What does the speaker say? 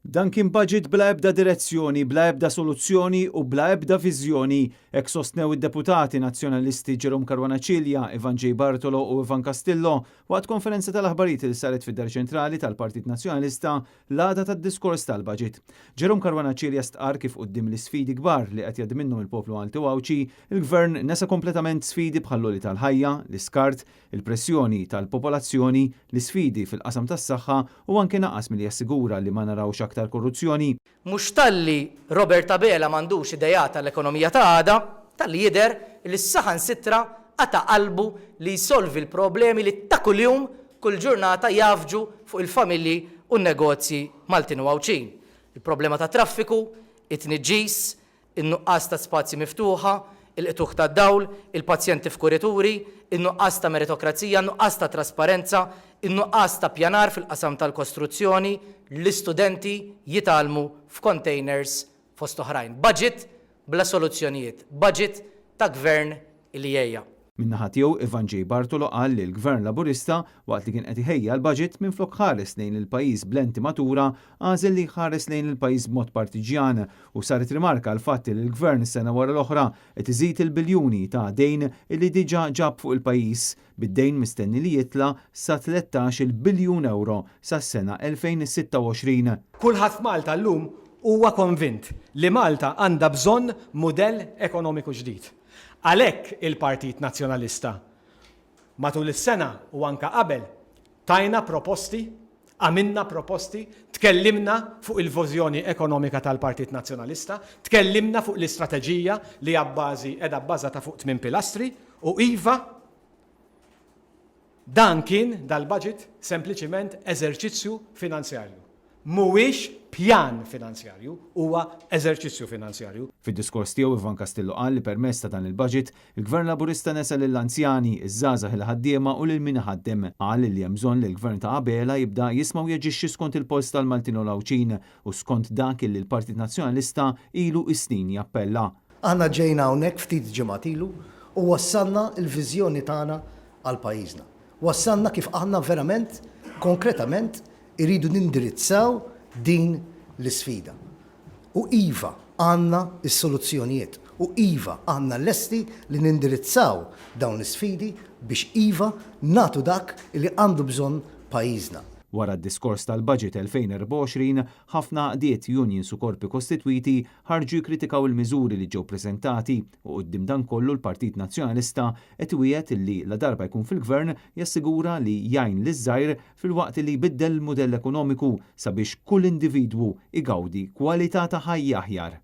Dan kien budget bla ebda direzzjoni, bla ebda soluzzjoni u bla ebda viżjoni, hekk sostnew id-deputati Nazzjonalisti Jerome Caruana Cilia, Ivan J. Bartolo u Ivan Castillo waqt konferenza tal-aħbarijiet li saret fid-Dar Ċentrali tal-Partit Nazzjonalista l-għada tad-diskors tal-budget. Jerome Caruana Cilia stqarr kif quddiem l-isfidi kbar li qed jgħaddi minnhom il-poplu Malti u Għawdxi, il-Gvern nesa kompletament sfidi bħall-għoli tal-ħajja, l-iskart, il-pressjoni tal-popolazzjoni, l-isfidi fil-qasam tas-saħħa u anke naqas milli jassigura li ma narawx aktar korruzzjoni. Mhux talli Robert Abela m'għandux ideat għall-ekonomija ta' għada, talli jidher li saħansitra qata' qalbu li jsolvi l-problemi li ta' kuljum, kull ġurnata jgħaffġu fuq il-familji u n-negozji Maltin u Għawdxin. Il-problema tat-traffiku, it-tniġġis, in-nuqqas ta' spazji miftuħa, il-qtugħ tad-dawl, il-pazjenti f'kurituri, in-nuqqas ta' meritokrazija, in-nuqqas ta' trasparenza, in-nuqqas ta' ppjanar fil-qasam tal-kostruzzjoni, l-istudenti jitgħallmu f'containers fost oħrajn. Budget bla soluzzjonijiet. Budget ta' gvern li jgħejja. Min-naħa tiegħu, Ivan J. Bartolo qal li l-Gvern Laburista, waqt li kien qed iħejja l-budget, minflok ħares lejn il-pajjiż b'lenti matura, għażel li jħares lejn il-pajjiż b'mod partiġġjan u saret rimarka għall-fatt li l-Gvern sena wara l-oħra qed iżid il-biljuni ta' dejn li diġà ġab fuq il-pajjiż, bid-dejn mistenni li jitla' sa 13-il biljun ewro sas-sena 2026. Kulħadd f'Malta llum huwa konvint li Malta għandha bżonn mudell ekonomiku ġdid. Għalhekk il-Partit Nazzjonalista matul is-sena u anke qabel tajna proposti, għamilna proposti, tkellimna fuq il-vożjoni ekonomika tal-Partit Nazzjonalista, tkellimna fuq l-istrateġija li abbażi qiegħda bbażata fuq tmien pilastri u iva, Dan kien, dal-budget, sempliċiment eżerċizzju finanzjarju. Mhuwiex pjan finanzjarju, huwa eżerċizzju finanzjarju. Fid-diskors tiegħu Ivan Castillo qal li permezz ta' dan il-budget, il-Gvern Laburista nesa lill-anzjani, iż-żgħażagħ il-ħaddiema u lil min iħaddem. Qal li hemm bżonn li l-Gvern ta' Abela jibda jisma' u jaġixxi skont il-polz tal-Maltin u l-Għawdxin u skont dak illi l-Partit Nazzjonalista ilu s-snin jappella. Aħna ġejna hawnhekk ftit ġimgħat ilu u wassalna l-viżjoni tagħna għal pajjiżna. Wassalna kif aħna verament, konkretament, irridu nindirizzaw din l-isfida. U iva, għandna s-soluzzjonijiet. U iva, aħna lesti li nindirizzaw dawn l-isfidi biex iva, nagħtu dak li għandu bżonn pajjiżna. Wara d-diskors tal-Budget 2024, ħafna għaqdiet, unions u korpi kostitwiti ħarġu jikkritikaw il-miżuri li ġew preżentati u quddiem dan kollu l-Partit Nazzjonalista qed iwiegħed li ladarba jkun fil-Gvern jassigura li jgħin liż-żgħir filwaqt li jbiddel l-mudell ekonomiku sabiex kull individwu jgawdi kwalità ta' ħajja aħjar.